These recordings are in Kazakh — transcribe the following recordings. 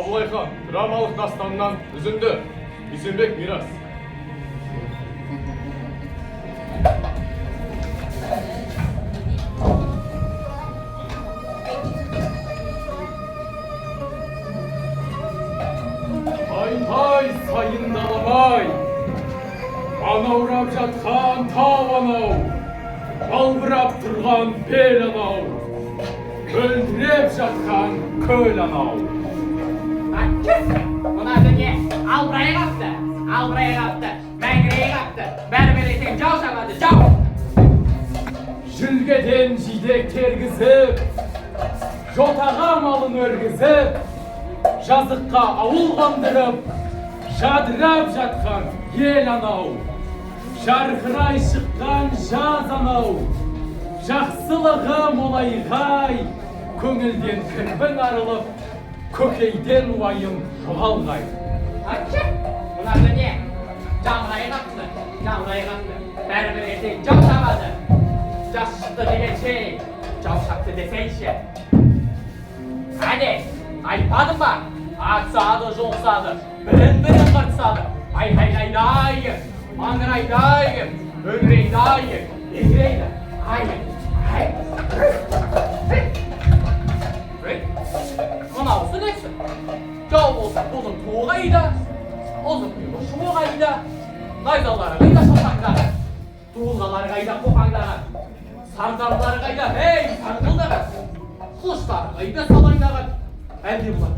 Абылай хан драмалық дастанынан үзінді. Дүйсенбек Мирас. Ай-ай, сайын даламай, манаурап жатқан тау анау, жалбырап тұрған бел анау, мөлдіреп жатқан көл анау. Мына дүние албырай қапты, албырай қапты, мәңгірей қапты. Бәрібір ертең жау шабады, жау. Жүлгеден жидек тергізіп, жотаға малын өргізіп, жазыққа ауыл қондырып, жадырап жатқан ел анау, жарқырай шыққан жаз анау, жақсылығы молайғай, көңілден кірбің арылып, көкейден уайым жоғалғай. Атшы, мына дүние жамырай қапты, жамырай қапты. Бәрібір ертең жау шабады. Жас шықты дегенше, жау шапты десейші. Әне, айтпадым ба? Атсады, жоқсады, бірін-бірі қыртысады. Айқайлайды ай, маңырайды ай, үңірейді ай, еңірейді ай, ай. Ей, мынаусы несі? Жау болса бұның туы қайда? Ұзын құйрық шуы қайда? Найзалары қайда шошаңдаған? Дулығалары қайда қоқаңдаған? Сардарлары қайда, ей, саңқылдаған? Қылыштары қайда салаңдаған? Әлде бұлар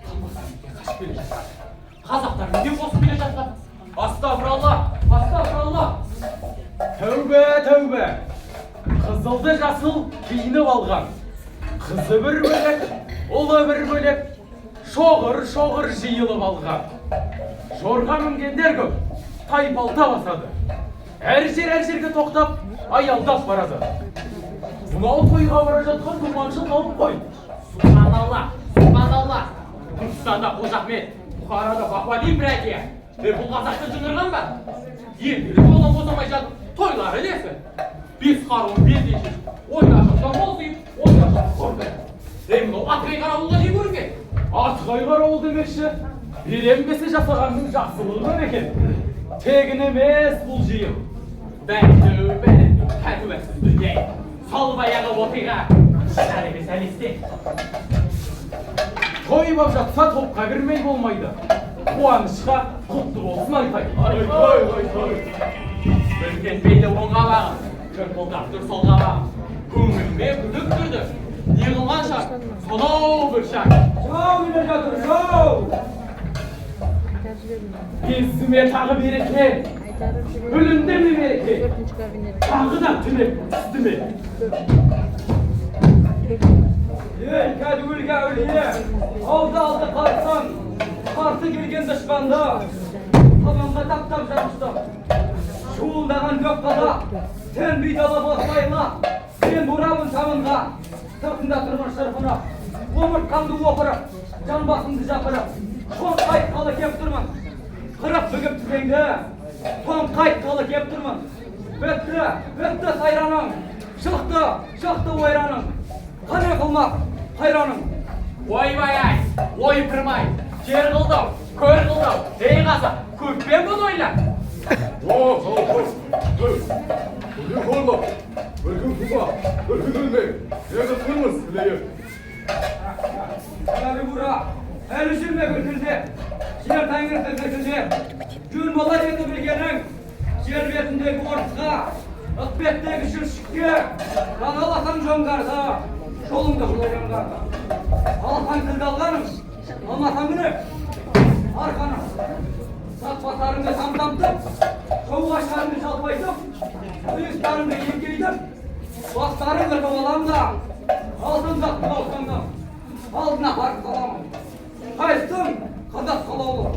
қалмақтар қашып келе жатқан? Қазақтар неге қосып келе жатқан? Астағфиралла, астағфиралла. Тәубе, тәубе. Қызылды жасыл киініп алған. Қызы бір бөлек, ұлы бір бөлек, шоғыр-шоғыр жиылып алған. Жорға мінгендер көп, тайпалта басады. Әр жер әр жерге тоқтап, аялдап барады. Мынау тойға бара жатқан думаншыл қауым ғой. Субханалла, субханалла. Түркістанда Қожа Ахмет, Бұхарада Бахуадин братья. Бұл қазақты жыңғырған ба? Елдері жолдан босамай жатып, тойлары несі? Бес қаруын белден шешіп, ойда жоқта мол сыйып, ойда жоқта қорды. Ей, мынау Атқай қарауылға не көрінген? Атқай қарауыл демекші, беренбесе жасағанның жақсылығы көп екен. Тегін емес бұл жиын. Бәлдеу, бәлдеу, пәтуасыз дүние. Салып аяғы оқиға, шынар емес әлесте. Той боп жатса топқа кірмей болмайды. Қуанышқа құтты болсын айтайын. Ой, ой, ой. Бүлкетпейді оңға бағым, жырпылдап тұр солға бағым. Көңіліме күдік кірді, не қылған шар, сонау бір шар. Жау келе жатыр, жау! Кезіме тағы береке, бүлінді ме береке, тағы да түнеп түсті ме? Ей, кәдуілге әулие, алды-алды қарсаң, қарсы келген дұшпанды табанға таптап жанышты. Шуылдаған көп қазақ, сенбей дала баспайла, мен бұрамын шамынға, сыртында тұрмын шырпынып, омыртқамды опырып, жамбасымды жапырып, тоң қайтқалы кеп тұрмын. Қырып бүгіп тізеңді, тоң қайтқалы кеп тұрмын. Бітті, бітті сайраның, шықты, шықты ойраның. Қане қылмақ қайраның. Ойбай-ай, ойпырмай, жер қылды-ау, көр қылды-ау, ей қазақ, көппен бұны ойла. О, Бір қорлық, бір күн тума, бір күн өлмек, не қылмыз тілейік. Әлі бұра, әлі жүрме күркілдеп, жер тәңірісі кіркілдеп, жөн болар еді білгенің, жер бетіндегі орысқа, ықпеттегі шүршітке, жағаласаң жоңғарға, жолыңды құлай аңғарға. Алсаң тілді алғаның, алмасаң міне, арқаның. Сатпасарыңды тамтамтып, жауғаштарыңды жалпайтып, сүйістарыңды еңкейтіп, бастарын қырқып алам да, алтын тақты қауышқанда, алдына барып саламын. Қайсың қазақ қалаулы?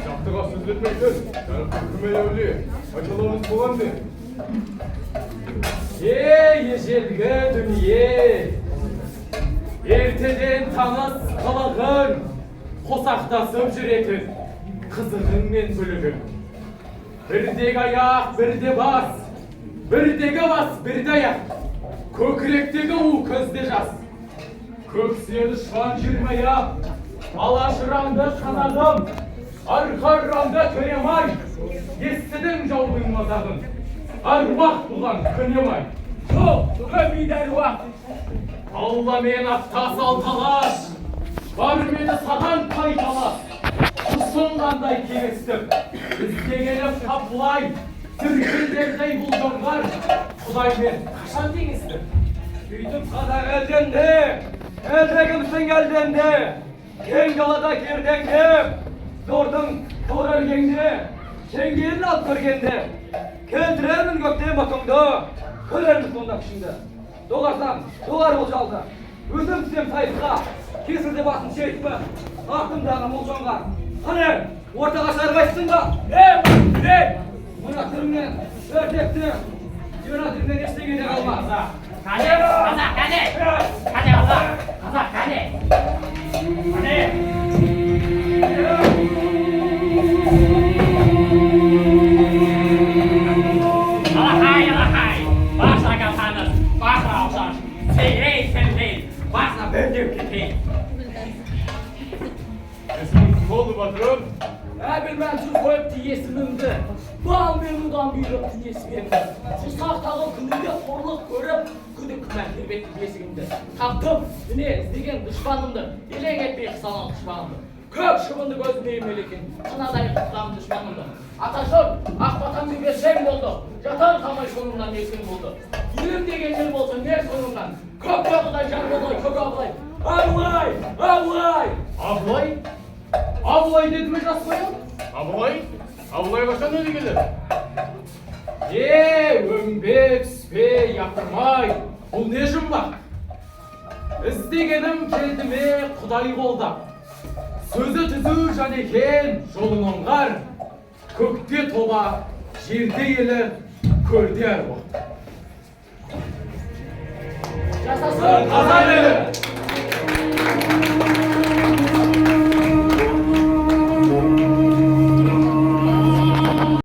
Жақтыға сөз етпейтін, жарықтық күмәй әулие, айталарыңыз болған не? Ей, ежелгі дүние, ертеден таныс қылығың, қосақтасып жүретін қызығың мен бүлігің. Бірдегі аяқ, бірде бас, бірдегі бас, бірде аяқ, көкіректегі у көзде жас. Көкседі ұшқан жиырма аяқ, Алашыранды қазағым, арқаранды төрем-ай, естідің жаудың мазағын, аруақ бұған көнем-ай. Жоқ, көнбейді әруақ. Алламен аттас алталаш, бар мені саған тайталас, ұсынғандай кеңестім, іздегенім табылай, түркілдердей бұл жоңғар, Құдаймен қашан теңестім? Сөйтіп қазақ елденді, елде кімсің елденді, кең далада кердеңдеп, зордың тор іргеңде, шеңгелін алып көргенде, келтіремін көктем отыңды, көрерміз сонда күшіңді. Доғарсам, доғар ол жалды, өзім түсем сайысқа, кесілді басын шертпі, артымдағы мол жоңғар. Қане, ортаға шығармайсың ба? Ей, ей! Мына түріңнен, өртекті, жона түріңнен ештеңе де қалмас. Қане, қазақ, қане! Қане, қазақ, қазақ, қане! Қане! Алақай, алақай! Барша қасаңыз, бақыра ұқсас, сейрей селдей, басына бөлдеу кетейін. Есімің кім болды, батырым? Әбілмәнсұр қойыпты есімімді, бал мен ұдан бұйырыпты несібемді. Құрсақтағы күнімде қорлық көріп, күдік күмән тербетті бесігімді. Таптым, міне іздеген дұшпанымды, елең етпей қысалған құшпағымды. Көк шыбынды көзіме емелеген, қынадай қысқам дұшпанымды. Атажұрт, ақ батамды берсең болды, жатар қалмай соңымнан есің болды. Елім деген ел болса не соңымнан, көк абылай жар болғай, көк абылай. Абылай, Абылай! Абылай? Абылай деді ме жас қоян? Абылай? Абылай қашан өлі келер? Е, өңбе, түспе, япырмай, бұл не жұмбақ? Іздегенім келді ме, Құдай қолдап. Сөзі түзу жан екен, жолын оңғар. Көкте тоба, жерде елі, көрде әруақ. Жасасын!